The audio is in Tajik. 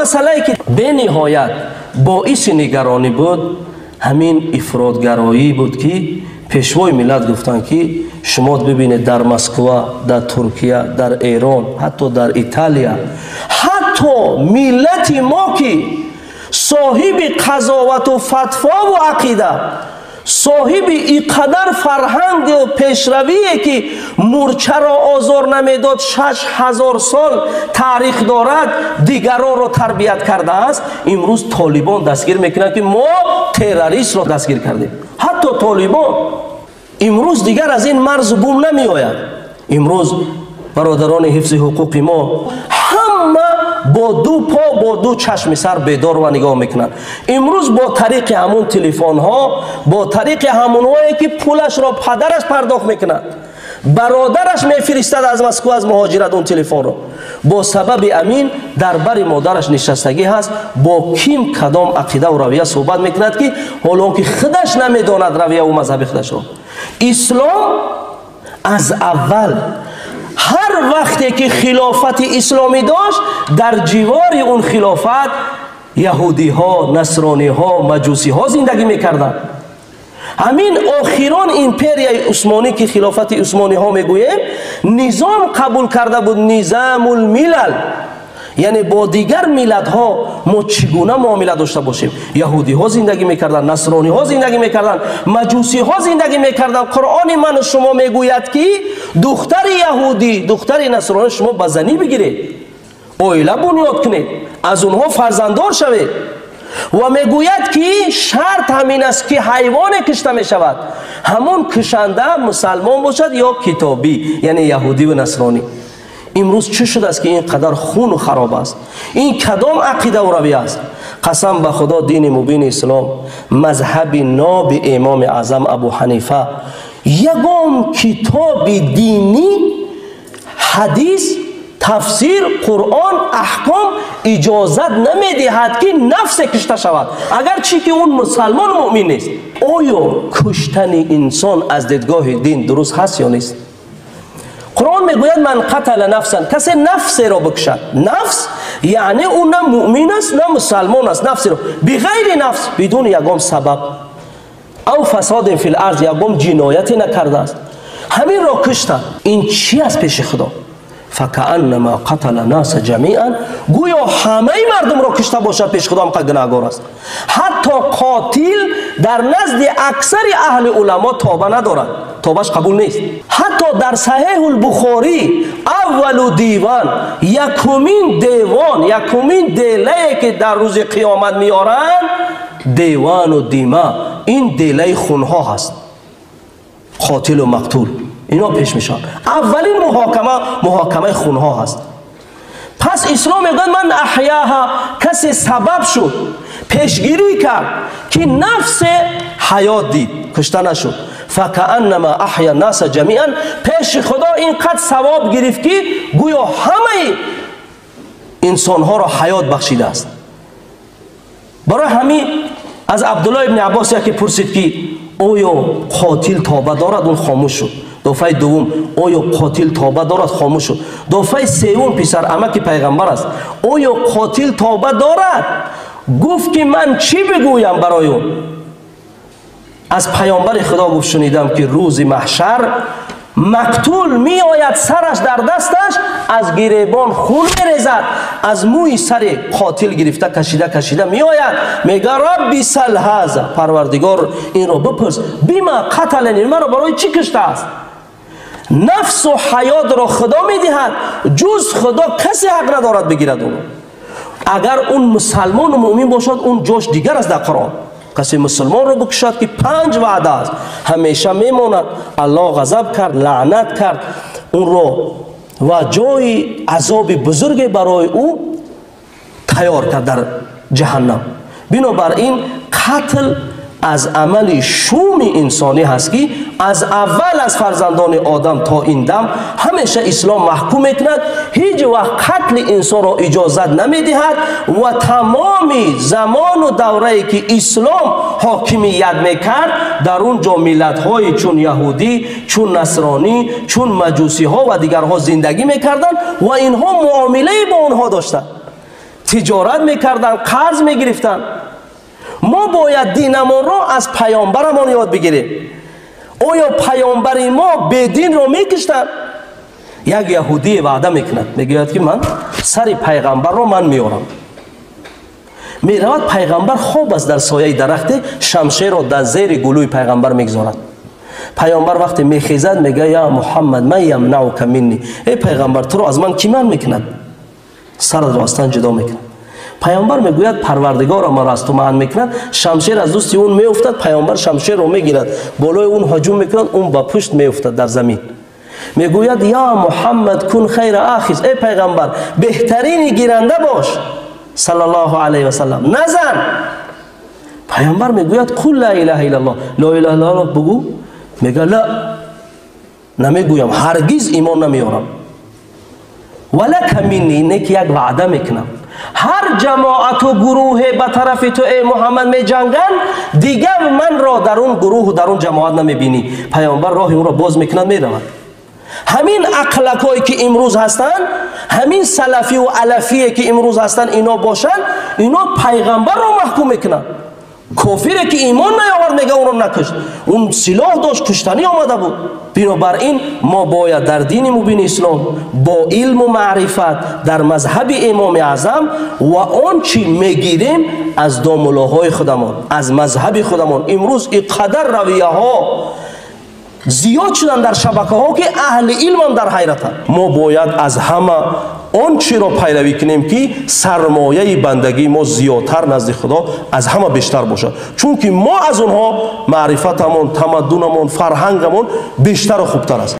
Масъалае ки бениҳоят боиси нигаронӣ буд, ҳамин ифротгароӣ буд, ки пешвои миллат гуфтанд, ки шумо бибинед, дар Москва, дар Туркия, дар Эрон, ҳатто дар Италия, ҳатто миллати мо, ки соҳиби қазовату фатвову ақида, соҳиби ин қадар фарҳангу пешравие, ки мурчаро озор намедод, 6000 сол таърих дорад, дигаронро тарбият кардааст, имрӯз Толибон дастгир мекунанд, ки мо террористро дастгир кардем. Ҳатто Толибон имрӯз дигар аз ин марзу бум намеояд. Имрӯз бародарони ҳифзи ҳуқуқи мо ҳама бо ду по, бо ду чашми сар бедор ва нигоҳ мекунанд. Имрӯз бо тариқи ҳамун телефонҳо, бо тариқи ҳамунҳое, ки пулашро падараш пардохт мекунад, бародараш мефиристад аз Москва, аз муҳоҷират он телефонро, бо сабаби амин дар бари модараш нишастагӣ ҳаст, бо ким, кадом ақидаву равия суҳбат мекунад, ки ҳоло ки худаш намедонад равияву мазҳаби худашро. Ислом аз аввал, ҳар вақте ки хилофати исломӣ дошт, дар ҷивори он хилофат яҳудиҳо, насрониҳо, маҷусиҳо зиндагӣ мекарданд. Ҳамин охирон империяи Усмонӣ, ки хилофати усмониҳо мегӯем, низом қабул карда буд, низамулмилал, яъне бо дигар миллатҳо мо чӣ гуна муомила дошта бошем. Яҳудиҳо зиндагӣ мекарданд, насрониҳо зиндагӣ мекарданд, маҷусиҳо зиндагӣ мекарданд. Қуръони ману шумо мегӯяд, ки духтари яҳудӣ, духтари насронӣ шумо ба занӣ бигиред, оила бунёд кунед, аз онҳо фарзанддор шавед. Ва мегӯяд, ки шарт ҳамин аст, ки ҳайвоне кишта мешавад, ҳамон кишанда мусалмон бошад ё китобӣ, яъне яҳудиву насронӣ. Имрӯз чӣ шудааст, ки ин қадар хуну хароб аст? Ин кадом ақидаву равия аст? Қасам ба Худо, дини мубини ислом, мазҳаби ноби Имоми Аъзам Абу Ҳанифа, ягон китоби динӣ, ҳадис, тафсир, Қуръон, аҳком иҷозат намедиҳад, ки нафсе кушта шавад, агарчи ки он мусалмон, муъмин нест. Оё куштани инсон аз дидгоҳи дин дуруст ҳаст ё нест? Қуръон мегӯяд: «Ман қатала нафсан», касе нафсеро бикушад. Нафс яъне ӯ на муъмин аст, на мусалмон аст. Нафсеро биғайри нафс, бидуни ягон сабаб, ав фасодин фил арз, ягон ҷинояте накардааст, ҳаминро куштанд, ин чӣ аст пеши Худо? Факааннама қатала наса ҷамиан, гӯё ҳамаи мардумро кушта бошад, пеши Худо ҳамқа гунаҳгор аст. Ҳатто қотил дар назди аксари аҳли уламо тоба надорад, тобаш қабул нест. Ҳатто дар Саҳеҳул Бухорӣ, аввалу диван, якумин девон, якумин делае, ки дар рӯзи қиёмат меоранд, девану дима, ин делаи хунҳо ҳаст. Қотилу мақтул ино пеш мешаванд. Аввалин муҳокама муҳокамаи хунҳо ҳаст. Пас ислом мегӯяд: «Ман аҳяҳа», касе сабаб шуд, пешгирӣ кард, ки нафсе ҳаёт дид, кушта нашуд, факааннама аҳя наса ҷамиан, пеши Худо ин қад савоб гирифт, ки гӯё ҳамаи инсонҳоро ҳаёт бахшидааст. Барои ҳамин аз Абдулло ибни Аббос яке пурсид, ки оё қотил тоба дорад? Он хомӯш шуд. Дафъаи дуввум: оё қотил тоба дорад? Хомӯш шуд. Дафъаи севум, писар амаки пайғамбар аст, оё қотил тоба дорад? Гуфт, ки ман чӣ бигӯям барои ӯ? Аз паёмбари Худо, гуфт, шунидам, ки рӯзи маҳшар мақтул меояд, сараш дар дасташ, аз гиребон хун мерезад, аз мӯи сари қотил гирифта, кашида кашида меояд, мега: «Рабби сал ҳаза», Парвардигор, инро бипурс, бима қаталани, маро барои чӣ куштааст? Нафсу ҳаётро Худо медиҳад, ҷуз Худо касе ҳақ надорад бигирад ӯро. Агар он мусалмону муъмин бошад, он ҷош дигар аст. Дар Қуръон касе мусулмонро бикушад, ки панҷ ваъда аст, ҳамеша мемонад, Аллоҳ ғазаб кард, лаънат кард онро ва ҷои азоби бузурге барои ӯ тайёр кард дар ҷаҳаннам. Бинобар ин қатл аз амали шуми инсонӣ ҳаст, ки аз аввал, аз фарзандони Одам то ин дам, ҳамеша ислом маҳкум мекунад, ҳеҷ вақт қатли инсонро иҷозат намедиҳад. Ва тамоми замону даврае, ки ислом ҳокимият мекард, дар он ҷо миллатҳои чун яҳудӣ, чун насронӣ, чун маҷусиҳо ва дигарҳо зиндагӣ мекарданд ва инҳо муомилае бо онҳо доштанд. Тиҷорат мекарданд, қарз мегирифтанд. Мо бояд динамонро аз паёмбарамон ёд бигирем. Оё паёмбари мо бединро мекиштанд? Як яҳудие ваъда мекунад, мегӯяд, ки ман сари пайғамбарро ман меорам. Меравад, пайғамбар хоб аст дар сояи дарахте, шамшерро дар зери гулӯи пайғамбар мегузорад. Пайғамбар вақте мехезад, мегӯяд: «Я Муҳаммад, ман ямнаука минни?» Эй пайғамбар, туро аз ман кӣ манъ мекунад? Саратро аз тан ҷудо мекунад. Пайғамбар мегӯяд: «Парвардигоро маро аз ту манъ мекунад». Шамшер аз дасти он меуфтад, пайғамбар шамшерро мегирад, болои он ҳуҷум мекунад, он ба пушт меуфтад дар замин. Мегӯяд: «Я Муҳаммад, кун хайра ахиз». Эй пайғамбар, беҳтарини гиранда бош, саллаллоҳу алайҳи васаллам, назан. Пайғамбар мегӯяд: «Қул ла илаҳа иллаллоҳ». Ло илаҳа иллаллоҳ бугӯ. Мегӯяд: «Ла, намегӯям, ҳаргиз имон намеорам». Валака минни, не ки як ваъда мекунам: ҳар ҷамоату гурӯҳе ба тарафи ту, эй Муҳаммад, меҷанганд, дигар манро дар он гурӯҳу дар он ҷамоат намебинӣ. Пайғамбар роҳи ӯро боз мекунад, меравад. Ҳамин ақлакҳое, ки имрӯз ҳастанд, ҳамин салафиву алафие, ки имрӯз ҳастанд, ино бошанд, ино пайғамбарро маҳкум мекунанд. Кофире, ки имон наёвард, мега ӯро накушт, он силоҳ дошт, куштанӣ омада буд. Бинобар ин мо бояд дар дини мубини ислом бо илму маърифат, дар мазҳаби Имоми Аъзам ва он чӣ мегирем аз домуллоҳои худамон, аз мазҳаби худамон. Имрӯз ин қадар равияҳо зиёд шуданд дар шабакаҳо, ки аҳли илмам дар ҳайратанд. Мо бояд аз ҳама он чиро пайравӣ кунем, ки сармояи бандагии мо зиёдтар назди Худо аз ҳама бештар бошад, чунки мо аз онҳо маърифатамон, тамаддунамон, фарҳангамон бештару хубтар аст.